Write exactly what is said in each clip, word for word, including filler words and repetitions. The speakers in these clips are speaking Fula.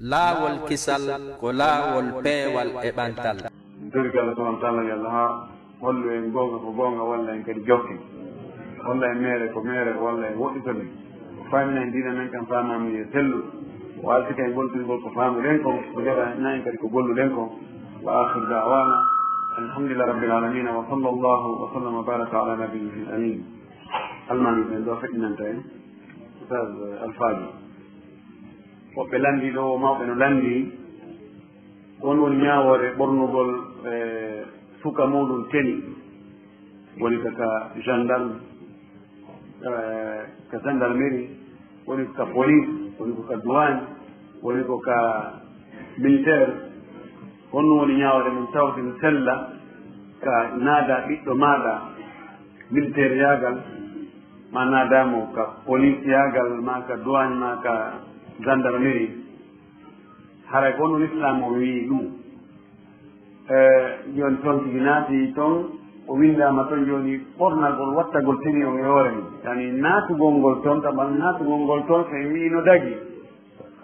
Laawol kisal ko laawol peewal e ɓantal. Min torike Allah subhanahu wa taala yo Allah haa hollu en goonga ko goonga, walla en kadi jokke, holla en meere ko meere, walla en woɗɗito nde, o faamina en diina men kan faamaamuye sellu, o alsika en gontugol ko faamuɗen kon, o jaɓa en kadi ko golluɗen kon. Wa akhiru da'wana alhamdulillahi rabbil alamina, wa sallallahu wa sallama wa baraka ala nabiyyihi amin. Almaami ɓen ɗo feɗɗinanta en Oustaz Alfaaji. Woɓɓe lanndii ɗo, mawɓe no lanndii, on woni ñaawoore ɓornugol e suka muuɗum teni, woni ko ka gendarme, eh, ka gendarmerie, woni ko ka police, woni ko ka douane, woni ko ka militaire. Honɗum woni ñaawoore mum tawde no sella ka naada ɓiɗɗo maaɗa militaire yaagal, ma naada mo ka police yaagal, ma ka douane, ma ka gendarmerie? Haray ko honno Lislaam o wi'i ɗum? E, jooni toon tigi naati toon, o winndaama toon jooni ɓornagol, wattagol teni on e hoore mum. Yani naatugol ngol toon, tabal naatugol ngol toon, so en wi'i no dagi.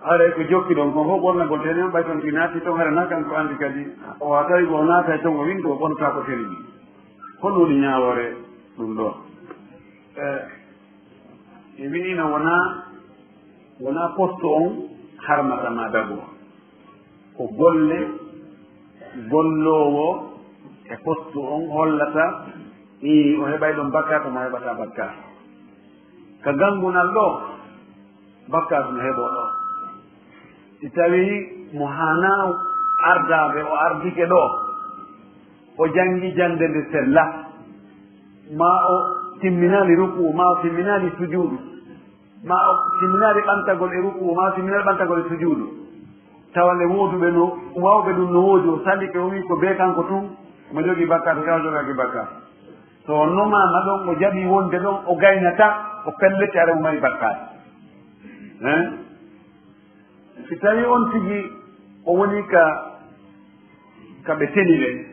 Haray ko jokki ɗon kon fof ɓornagol teni on, ɓay toon tigi naati toon, haray na kanko anndi kadi, o a tawi ko o naatay toon, o winndi o ɓornataako teni ɗi. Honɗum woni ñaawoore ɗum ɗo? E, e wi'ino wonaa, wonaa poste on harmata ma dago. Ko golle golloowo e poste on hollata, ii, o heɓay ɗon bakkaatu, ma heɓata bakkaatu. Ka ganngunal ɗo, bakkaatu no heɓoo ɗo. Si tawii mo haanaa ardaade, o ardike ɗo, o janngi jannde nde sella, ma o timminaali rukuu, ma o timminaali sujuudu, ma o timminaali ɓantagol e rukuu, ma o timminaali ɓantagol e sujuudu, tawa le wooduɓe no, waawɓe ɗum no woodi, o salike, o wi'i ko bee kanko tun mo jogii bakkaatu, tawa jogaaki bakkaatu. So o nomaama ɗon, o jaɓii wonde ɗon, o gaynataa, o pellete, haray mo mari bakkaatu. Hein? Si tawii on tigi o woni ka, ka ɓe teni ɓen,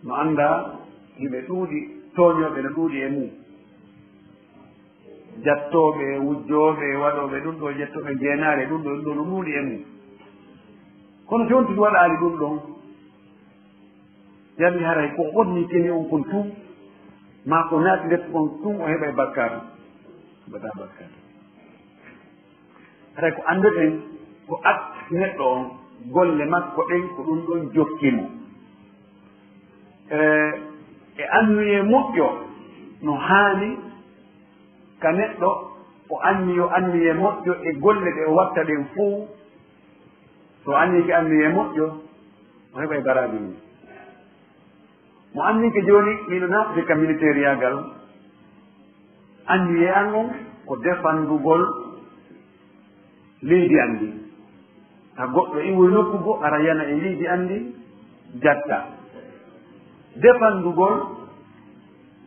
no anndaa hiɓe ɗuuɗi, tooñooɓe no ɗuuɗi e mum. Jattooɓe, wujjooɓe, waɗooɓe ɗum ɗo, jettooɓe jeenaare, ɗum ɗo, ɗum ɗo no ɗuuɗi e mum. Kono si on tigi waɗaali ɗum ɗon, yalli haray ko o ɓorni teni on kon tun, maa ko naati leppi on tun, o heɓay bakkaatu? Heɓataa bakkaatu. Haray ko anndoɗen ko acte neɗɗo on, golle makko ɗen ko ɗum ɗon jokki mo. E, e anniye moƴƴo no haani ka neɗɗo, o anniyo anniye moƴƴo e golle ɗe o watta ɗen fow. So anniyike anniye moƴƴo, o heɓay baraaji mum. Mo annike jooni, miɗo naatde ka militeeriyaagal, anniye an on ko defandugol leydi an ndin. Ka goɗɗo iwoy nokku goo, ara yana e leydi an ndin, jatta. Defandugol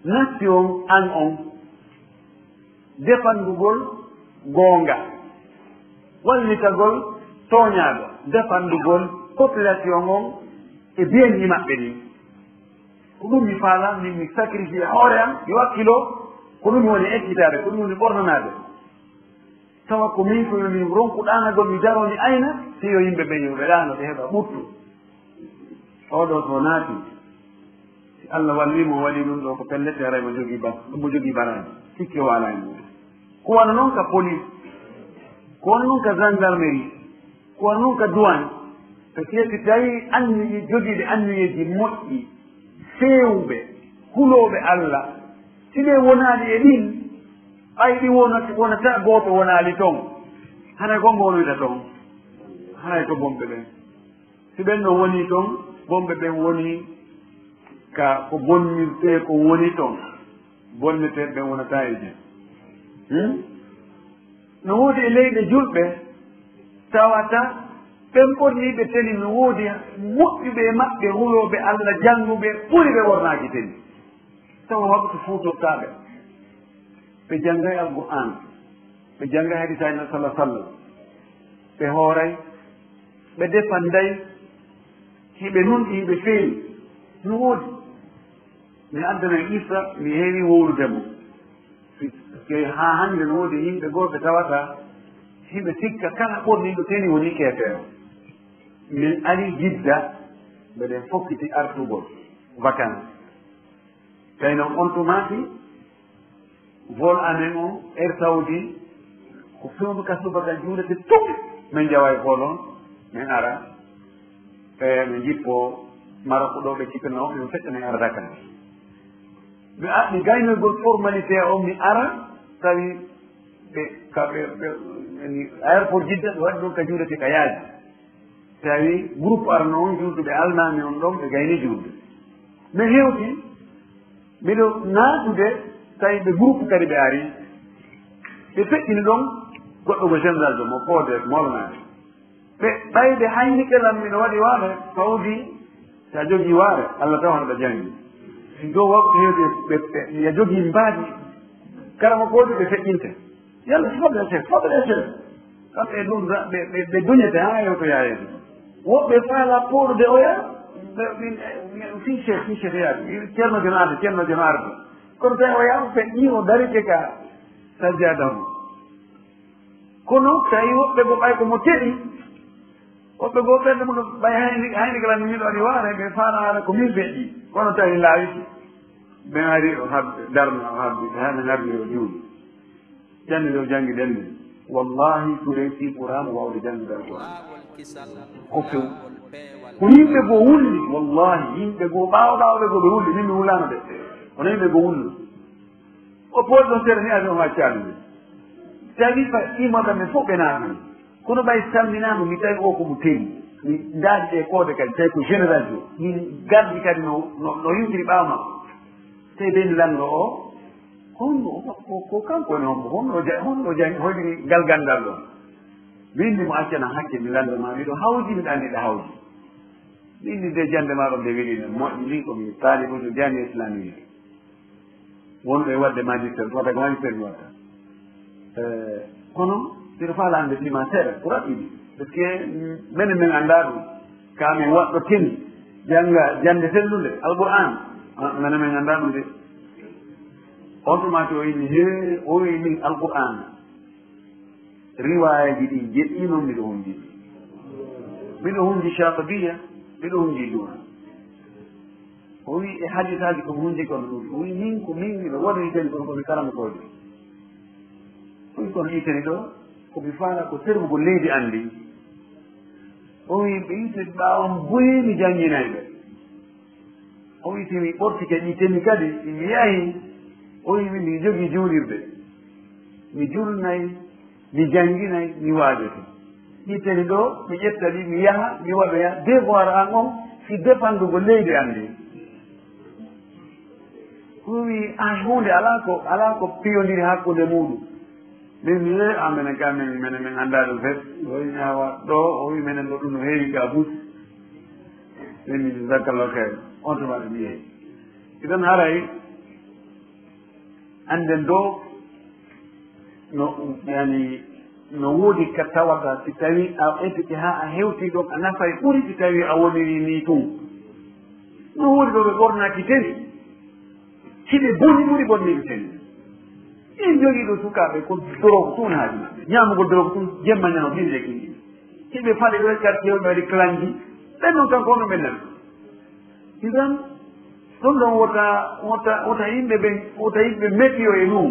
nation an on, defandugol goonga, wallitagol tooñaaɗo, defandugol population on e biyanji maɓɓe ɗin. Ko ɗum mi faala, min mi sacrifié hoore am, mi wakkilo, ko ɗum mi woni ekkitaade, ko ɗum mi woni ɓornanaade. Tawa ko min ko yo min ronku ɗaanagol, mi daroo, mi ayna, si yo yimɓe ɓen yo ɓe ɗaano, ɓe heɓa ɓuttu. Oo ɗoo so naati, si Allah wallii mo, waɗi ɗum ɗoo ko pellet, haray mo jogii ba-, mo jogii baraaji, sikke waalaani mo. Ko wano non ka police, ko wano non ka gendarmerie, ko wano non ka douane. Parce que si tawii anniye, jogiiɓe anniyeeji moƴƴi, feewuɓe, hulooɓe Allah, si ɓe wonaali e ɗin, ɓay ɗi wona-, wonata gooto wonaali ton, haray ko hombo wonoyta ton? Haray ko bonɓe ɓen. Si ɓen no wonii ton, bonɓe ɓen wonii ka ko bonnirtee ko woni ton, bonneteeɓe ɓen wonataa e jam. Hmm? No woodi e leyɗe julɓe tawata ɓen ɓorniiɓe teni no woodi moƴƴuɓe e maɓɓe, hulooɓe Allah, jannguɓe, ɓuri ɓe ɓornaaki teni. Tawa waktu fuutortaaɓe, ɓe janngay Alqur'aan, ɓe janngay hadiisaaji Nabi sallallaahu alayhi wa sallam, ɓe hooray, ɓe defanday, hiɓe nunɗi, hiɓe feewi, no woodi. Mi addanay qissa, mi heewi wowlude mo. Ke haa hannde no woodi yimɓe goo ɓe tawata Yimɓe sikka kala ɓorniiɗo teni woni keefeero. Min ari Jidda, mbeɗen fokkiti artugol vacances. Tawi noon on tumaati, vol amen on, Air Saudi, ko fewndo ka subaka juulete tum, min njawa e vol on, min ara, e min njippo Marok ɗo ɓe cikkanoo, min feƴƴa min ara Dakar. Mi a-, mi gaynoygol formalité on, mi ara, tawi ɓe, ka ɓe, ɓe, yani, aéroport Jidda, ɓe waɗi ɗum ka juulete ka yaaji. Tawi groupe arno on, julduɓe almaami on ɗon, ɓe gayni julde. Mi hewti, miɗo naatude, tawi ɓe groupe kadi ɓe ari. Ɓe feƴƴini ɗon, goɗɗo ko général de mo poode molnaade. Ɓe ɓayde haynike lan, miɗo waɗi waare, Saudi, si a jogii waare, Allah taw hono ɗo janngi. Si dow waktu hewti ɓe, ɓe, ɓe, ya jogii mbaadi, karamokoojo ɓe feƴƴinte. Yalla, fodde e seeɗa, fodde e seeɗa. Kamɓe e ɗum, ɓe, ɓe, ɓe duñete haa hewtoya yeeso. Woɓɓe faala pooɗude oya, ɓe, ɓe, ɓe, fii Cheikh, fii Cheikh yaade. Ceerno Jono arde, Ceerno Jono arde. Kono tawi oya feƴƴii, o darike ka sajjaada mum. Kono tawi woɓɓe goo ɓay ko mo teɗi. Woɓɓe goo ɓen ɗum ɓay hayni, hayni kala miɗo waɗi waare, ɓe faala haala ko min feƴƴi. Kono tawi laawiti. Ɓen ari o habbi, darna o habbi, ɓe hana ngardi o juuli. Jannde nde o janngi ɗen nde. Wallahi, ko rewti Qur'an o wawde janngude Alqur'an. Ko few. Ko yimɓe goo wulli, wallahi, yimɓe goo ɓaawo ɓaawo ɓe goo ɓe wulli, min mi wulano ɓe. Kono yimɓe goo wullu. O pooli ɗon seeɗa ni, avion o accaali ɗum. Tawi fa imoɓe men fof ɓe naatani. Kono ɓay salminaama, mi tawi o ko mo teli. Mi ndaari ɗe koode kadi, tawi ko général jo. Min gardi kadi no, no, no yumtiri ɓaawo makko. Tawi ɓen lanndo o, honno o, ko, ko kanko woni hombo, honno o ja-, honno o janngi, hoyɗini ngal ganndal ɗon. Mi inni mo accana hakke, mi lanndo ma, miɗo hawji, miɗo anndi ɗa hawji. Mi inni de jannde ma ɗon nde weli, ne moƴƴi, min ko mi taalibujo jami'a islamiyya. Wonɓe waɗde magistère, ko waɗata ko magistère mi waɗata. Eh, kono, mbiɗo faala hannde pima seeɗa, ko raɓɓiɗi. Parce que, mm, menen min anndaa ɗum. Ka min waɗɗo teni, jannga, jannde sellunde, Alqur'aan. Ah, menen min anndaa ɗum de. On tuma to o inni, he, o wi min Alqur'aan. Riwaayaji ɗi jeɗɗi noon miɗo hunji. Miɗo hunji Shaatibiya, miɗo hunji Duha. O wi e hadisaaji ko mi hunji kon ɗum. O wi min ko min miɗo waɗi ten kon ko mi karamokoojo. O wi kono itani ɗo, ko mi faala ko servugol leydi an ndi. O wi ɓe itti ɓaawam buy mi jannginay ɓe. O wi, si mi ɓortike ɗi teni kadi, mi yahi, o wi, mi jogii juulirde. Mi julnay, mi jannginay, mi waajoto. Ɗi teni ɗo, mi ƴetta ɗi, mi yaha, mi waɗoya devoir an on, si defandugol leydi an ndi. O wi, a huunde alaa ko, alaa ko piyondiri hakkunde muuɗum. Min mi, eh, a menen ka, min, menen min anndaa ɗum fes. O wi, mi awa ɗo, o wi, menen ɗo ɗum no heewi ka bus. Min mi, jazakallahu khairan. On tuma ɗum yehi. Idan haray, annden ɗo, no, yani, no woodi ka tawata, si tawi a etike haa a hewti ɗon, a nafay ɓuri si tawi a woniri ni tun. No woodi ɗo ɓe ɓornaki teni. Hiɓe boni ɓuri ɓorniiɓe teni. Min jogii ɗo sukaaɓe ko dorogu tun haaju maɓɓe. Ñaamugol dorogu tun, jemma ñaama binde ki. Hiɓe faɗi ɗo e quartier, ɓe waɗi kalanji. Ɓen non kanko no ɓe nani. Idan, ɗum ɗon wota, wota, wota yimɓe ɓen, wota yimɓe metiyo e ɗum.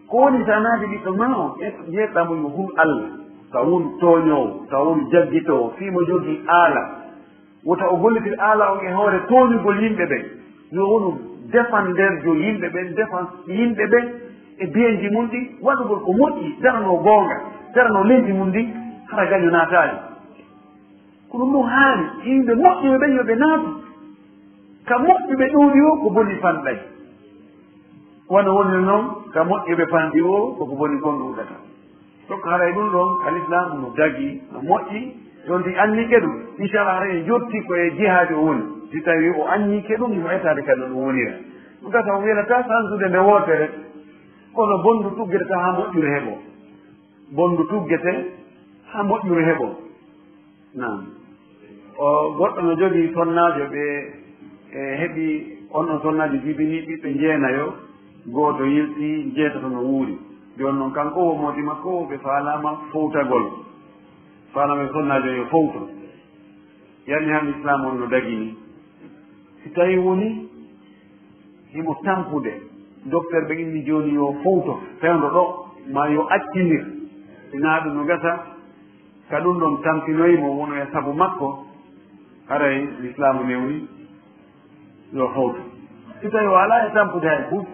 Ko woni sa naati ɓiɗɗo ma o, ƴeeɗɗa mo yo hul Allah, taw won tooñoowo, taw won jaggitoowo, fii mo jogii aala. Wota o gollitir aala on e hoore tooñugol yimɓe ɓen. Yo wonu defanderjo yimɓe ɓen, defan yimɓe ɓen e biyenji mun ɗi, waɗugol ko moƴƴi, daranoo goonga, daranoo leydi mun ndi, hara gaño naataali. Kono ɗum haani, yimɓe moƴƴuɓe ɓen yo ɓe naatu. Ka moƴƴuɓe ɗuuɗi o, ko boni fanɗay. Wano woniri noon, ka moƴƴuɓe fanɗi o, ko ko boni kon ɗuuɗata. Donc, haray ɗum ɗoon, al-Islam no dagi, no moƴƴi, ɗoon si anniike ɗum, inchallah, haray en jotti ko e jihaadi o woni. Si tawi o anniike ɗum, himo etaade kadi no ɗum wonira. Ɗum gasa o welata sansude nde wootere, kono bonndu tuggirta haa moƴƴuru heɓo. Bonndu tuggete haa moƴƴuru heɓo. Naam. O goɗɗo no jogii sonnaajo, ɓe, e, heɓi on ɗon sonnaajo jibini ɓiɓɓe jeenayo, gooto yilti, jeetato no wuuri. Jooni noon, kanko o moodi makko o, ɓe faalaama fowtagol. Faalaama e sonnaajo yo fowto. Yanni han Islaam on no dagini. Si tawi woni himo tampude, docteur ɓe inni jooni yo fowto, fewndo ɗo, ma yo accinir. Sinaa ɗum no gasa, ka ɗum ɗon tampinoyi mo, wono e sabu makko, haray Islaamu newni yo fowto. Si tawi o alaa e tampude hay fuu,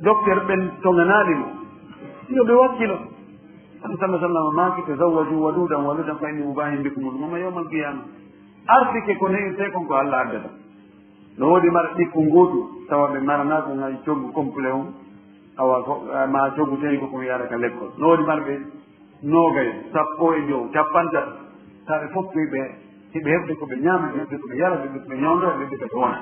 docteur ɓen toŋanaali mo, yo ɓe wakkilo. Annabi sallallahu alaihi wasallam maaki, "Tazawwaju wadudan waludan fa inni mubahin bikumul umama yawmal qiyama." Arsike ko ne'irtee kon ko Allah addata. No woodi marɓe ɓikkon gootu, tawa ɓe maranaa ko hay coggu complet on, awa ko, ma coggu tawi ko ko yara ka lekkol. No woodi marɓe noogay, sappo e jowo, capanɗe tati. Tawa ɓe fof ko ɓe, hiɓe heɓde ko ɓe ñaama, ɓe heɓde ko ɓe yara, ɓe heɓde ko ɓe ñawda, ɓe heɓde ko ɓe wona.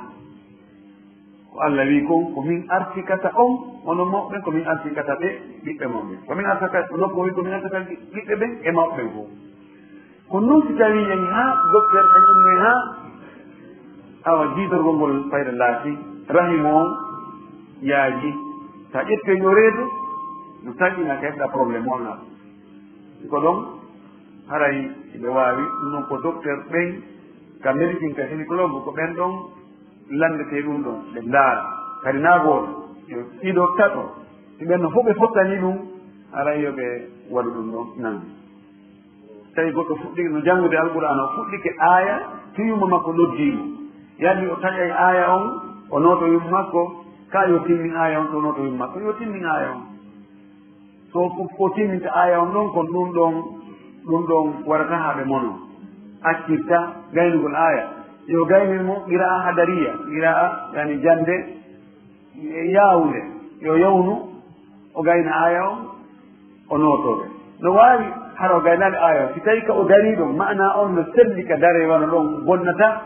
Ko Allah wi kon, ko min arsikata on, onon mawɓe ɓen, ko min arsikata ɓe, ɓiɓɓe mon ɓen. Ko min arsikata, nokku o wi, ko min arsikata ɓiɓɓe ɓen e mawɓe ɓen fof. Kono noon, si tawii en haa docteur en ummoyi haa awa jiitorgol ngol fayda laatii, rahimu on yaaji, so a ƴetti e yo reedu, no taƴi na keɓɗa problème on na. Ko ɗon haray ɓe waawi, ɗum ɗon ko docteur ɓen ka médecine, ka gynécologue, ko ɓen ɗon lanndetee ɗum ɗon, ɓe ndaara. Kadi naa gooto, yo ɗiɗo, tato, si ɓen no fof ɓe fottani ɗum, haray yo ɓe waɗu ɗum ɗon nan. Tawi goɗɗo fuɗɗike no janngude Alqur'aana, o fuɗɗike aaya, to yumma makko noddii mo. Yalli o taƴay aaya on, o nooto yumma makko, ka yo timmin aaya on, to nooto yumma makko, yo timmin aaya on. So ko, ko timminta aaya on ɗon, kon ɗum ɗon, ɗum ɗon warata haa ɓe mono. Accirta gaynugol aaya. Yo gaynir mo qira'a hadariya, qira'a, yani jannde yaawunde. Yo yawnu, o gayna aaya on, o nootoo ɓe. No waawi hara o gaynaali aaya on. Si tawii ka o darii ɗon, maanaa on no selli ka daree wano ɗon bonnata,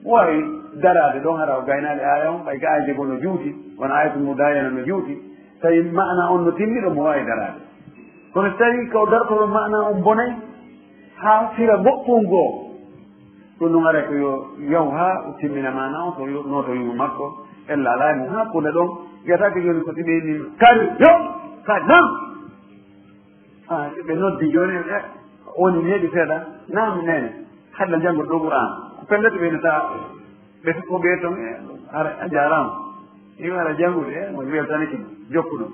o waawi daraade ɗon hara o gaynaali aaya on, ɓay ka aaya jegoo no juuti, wano Aayatul Mudaayana no juuti. Tawi maanaa on no timmi ɗon, mo waawi daraade. Kono si tawii ka o dartoo ɗon maanaa on bonay, haa fira goɗɗum goo, ɗum ɗum ara ko yo yahu haa o timmina maanaa on, so yo nooto yumma makko, ella alaa e mum haa kule ɗon, wiyata ko jooni ko tiɓe ni, kadi yo, kadi nam. Ah, ɓe noddi jooni, eh, woni neeɓi seeɗa, nam neene, hadda janngo ɗo Qur'aan. Ko pellet ɓe nata, ɓe ko ɓe ton, eh, ara, a jaaraama. Iwa ara janngude, eh, mo weltanike mo, jokku ɗum.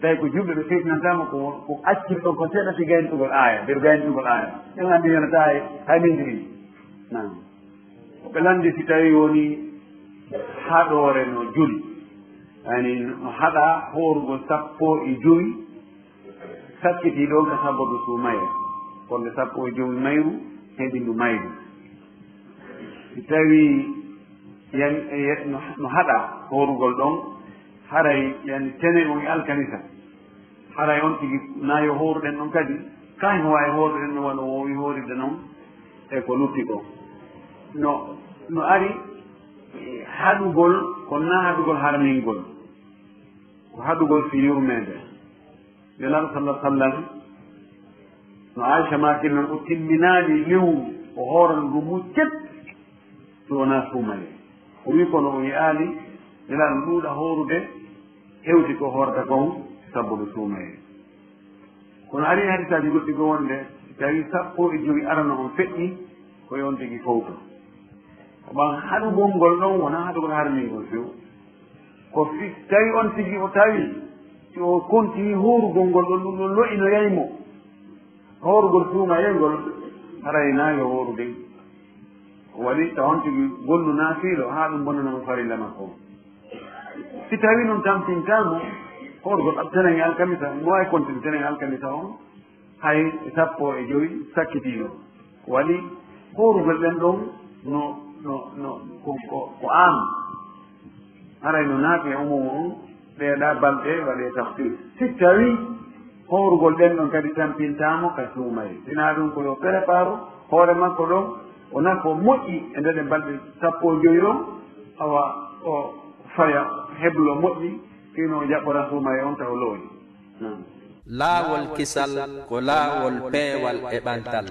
Tawi ko julɓe ɓe fewtinantaama ko, ko accirɗon ko seeɗa si gayntugol aaya, nder gayntugol aaya. En anndi yonata hay, hay min jiri. Nan. Ko ɓe lanndi si tawi woni haɗoore no juli. Yani no haɗa hoorugol sappo e jowi, sakkiti ɗon ka sababu suumayre. Konde sappo e jowi mayru, heɓi ndu mayru. Si tawi yani, e, no, no haɗa hoorugol ɗon, haray yani tene on e alkamisa. Haray on tigi na yo hooruɗen ɗon kadi, kañ ko waawi hooruɗen ɗon wano o waawi hoorude non e ko lutti ko. No, no ari, e, haɗugol, kono na haɗugol harmingol. Ko haɗugol fi yurmeende. Nelaaɗo sallallahu alaihi wasallam, no Aisha maakiri non, o timminaali lewru, o hooran ndu muccet, si wonaa suumayee. O wi kono o yi'aali Nelaaɗo ɗuuɗa hoorude, hewti ko hoorata kon sabu no suumayee. Kono ari hadisaaji goɗɗi goo wonde, si tawi sappo e jowi arano on feƴƴi, ko yo on tigi fowto. Ko ɓan haɗugol ngol ɗon wonaa haɗugol harmingol few. Ko si tawi on tigi o tawi, si o kontinii hoorugol ngol ɗon, ɗum ɗon lo'inoyay mo. Hoorugol suumayee ngol, haray na yo hooru dey. O waɗi tawa on tigi gollu naafiilo haa ɗum bonnana mo farilla makko on. Si tawi ɗum tampintaa mo, hoorugol ab-, tenen e alkamisa, mo waawi kontin tenen e alkamisa on, hay sappo e jowi sakkitiino. Ko waɗi hoorugol ɗen ɗon no, no, no, ko, ko, ko am. Haray no naati e umuuma on, ɗee ɗaa balɗe waɗee tafsir. Si tawi hoorugol ɗen ɗon kadi tampintaa mo ka suumayee. Sinaa ɗum ko yo prépare hoore makko ɗon, o nafo moƴƴi e nder ɗen balɗe sappo e jowi ɗon, awa o faya heblo moƴƴi, fii no o jaɓɓora suumayee on tawa lo'oyi. Naam. Laawol kisal ko laawol peewal e ɓantal.